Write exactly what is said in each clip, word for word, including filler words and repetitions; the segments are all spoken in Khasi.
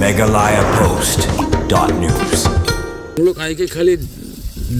Meghalaya Post dot news. हम लोग आए के खाली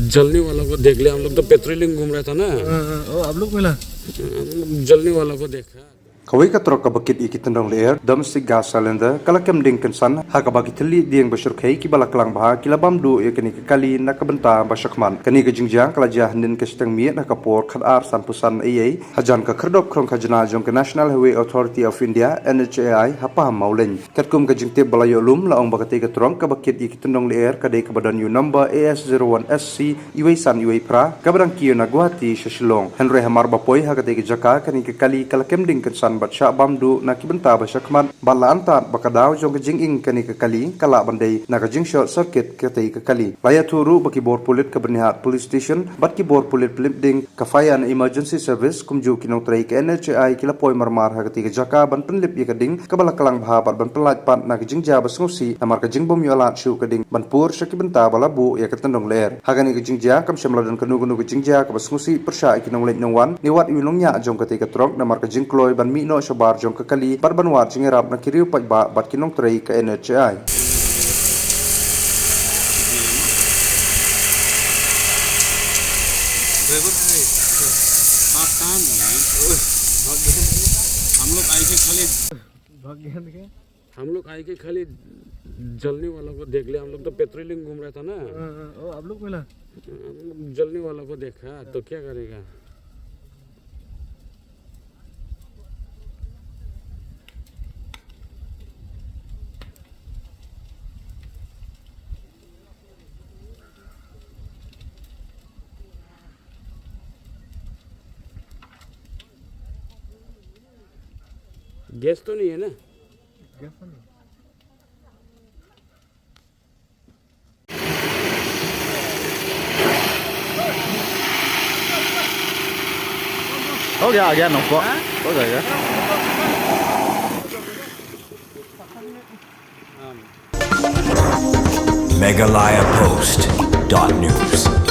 जलने वाला को देख लिया। हम लोग तो पेट्रोलिंग घूम रहा था ना। हाँ, हाँ, ओ, आप लोग मिला? हम लोग जलने वाला को देखा। Kawei ka trok kaba kit ïa ki tyndong lyer, domestic gas cylinder, ka la kem ding kynsan ha kaba ki thylliej dieng ba shyrkhei kiba la klang bha ki la bam duh ïa kane ka kali na ka bynta ba shakhmat. Kane ka jingjia ka la jia hynnin ka shiteng miet ha ka por khatar sanphew san A M hajan ka khyrdop khrong khajna jong ka National Highway Authority of India, N H A I, ha Paham Mawlein. Katkum ka jingtip ba la ïoh lum, la ong ba katei ka trok kaba kit ïa ki tyndong lyer ka dei kaba don ïa u number A S zero one S C uwei san uwei phra, kaba dang kiew na Guwahati sha Shillong. Hynrei hamar ba poi ha katei ka jaka, kane ka kali ka la kem ding kynsan bad shah bam duh na ki bynta ba shakhmat, bad la antad ba ka daw jong ka jinging kane ka kali ka lah ban dei na ka jingshort circuit katei ka kali. La ïathuh ruh ba ki bor pulit ka Byrnihat Police Station bad ki bor pulit pynlip ding ka Fire and Emergency Service, kumjuh ki nongtrei ka N H A I, ki la poi marmar ha katei ka jaka ban pynlip ïa ka ding kaba la klang bha bad ban pyllait pat na ka jingjia ba sngewsih namar ka jingbym ïoh lad shuh ka ding ban pur sha ki bynta ba la buh ïa ka tyndong lyer. Ha kane ka jingjia kam shym la don kano kano ka jingjia kaba sngewsih pyrshah ïa ki nongleit nongwan ne wat ïa u nongñiah jong katei ka trok namar ka jingkloi ban mih noh shabar jong ka kali bad ban wad jingïarap na ki riew paidbah bad ki nongtrei ka N H A I. ड्राइवर कहाँ है? हाँ, काम है। हम लोग आए थे खाली। भाग गया था क्या? हम लोग आए के खाली जलने वाला को देख लिया। हम लोग तो पेट्रोलिंग घूम रहा था ना। हाँ, हाँ, ओ, आप लोग मिला? हम लोग जलने वाला को देखा, तो क्या करेगा? गैस तो नहीं है ना? गैस तो नहीं। हो गया, आ गया नौको। हो जाएगा। Meghalaya Post dot news.